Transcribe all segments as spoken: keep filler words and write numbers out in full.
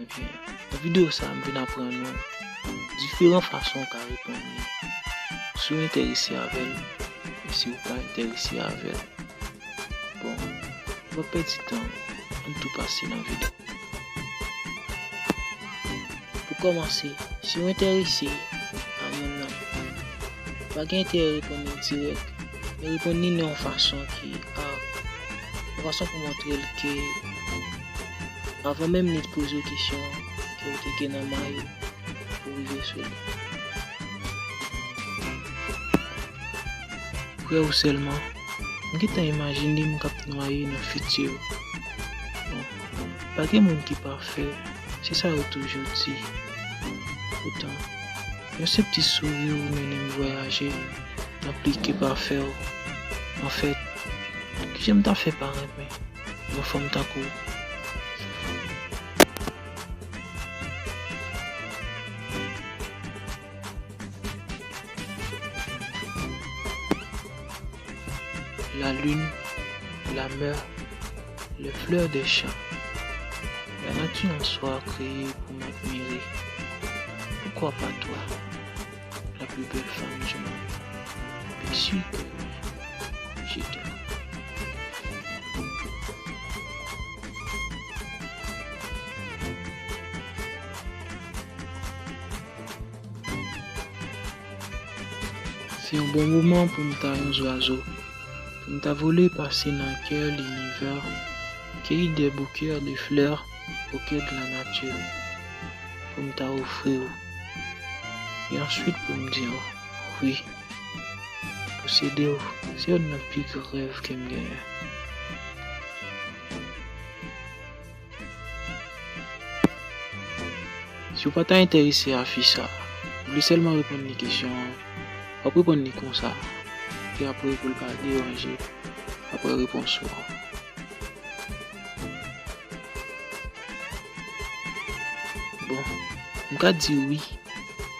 Ebyen, nan videyo sa a, m vin aprann nou diferan fason w ka reponn li, si w enterese avè l e si w pa enterese avè l. Bon, pa pèdi tan, ann tou pase nan videyo. Pou kòmanse, si w enterese a moun nan, pa gen enterè reponn li dirèk, men reponn li nan yon fason ki, a, yon fason pou montre l ke, avan menm li poze w kesyon an, ke w te gen nan may ou pou rive sou li. Frè ou sèlman. M gentan imajine m k ap nwaye nan fiti. Bon, pa gen moun ki pafè, se sa yo toujou di. Poutan, yon senp ti souri ou mennen m vwayaje nan pli ke pafè w. Anfèt, kijan m ta fè pa renmen yon fanm tankou w? La lune, la mer, les fleurs des champs. La nature en soi créée pour m'admirer. Pourquoi pas toi, la plus belle femme du monde? Bien sûr que je t'aime. Se yon bon moman pou m ta yon zwazo, pou m ta vole pase nan kè linivè, keyi dè bouke de flè o kè de la nati, pou m ta ofri w. E answit pou m di w, wi, posede w, se youn nan pi gran rèv ke m genyen. Si w pa ta enterese a fi sa, ou vle sèlman reponn li kesyon an, w ap reponn li konsa, epi apre pou l pa deranje apre repons ou an. Bon, m ka di wi,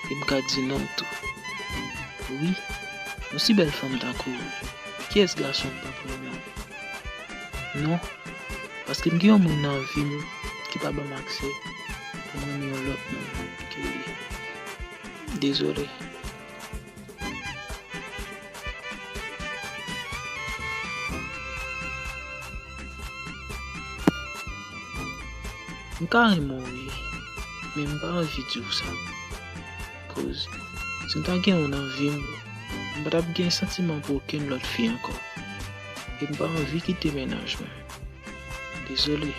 e m ka di non tou. Wi, yon si bèl fanm tankou w, kiyès gason k p ap renmen w? Non, paske m gen yon moun nan vi m ki pa ban m aksè pou m renmen yon lòt moun ke li. Dezole. M ka renmen w wi, men m pa anvi di w sa. Koz, si m ta gen w nan vi m, m pa t ap gen santiman pou okenn lòt fi ankò. E m pa anvi kite mennaj mwen. Dezole.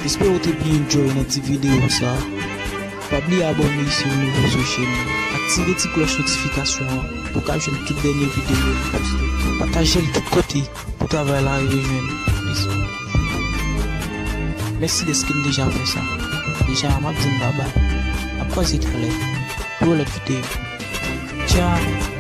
Espere w te byen enjoy nan ti videyo sa. Pa bliye abòne si w nouvo sou chèn nan. Aktive ti klòch notifikasyon an pou w ka jwenn tout dènye videyo nou poste. Pataje l tout kote pou travay la rive jwenn plis moun. Mèsi dèske n deja fè sa. Deja m ap di n babay. N ap kwaze talè pou yon lòt videyo. Tchao!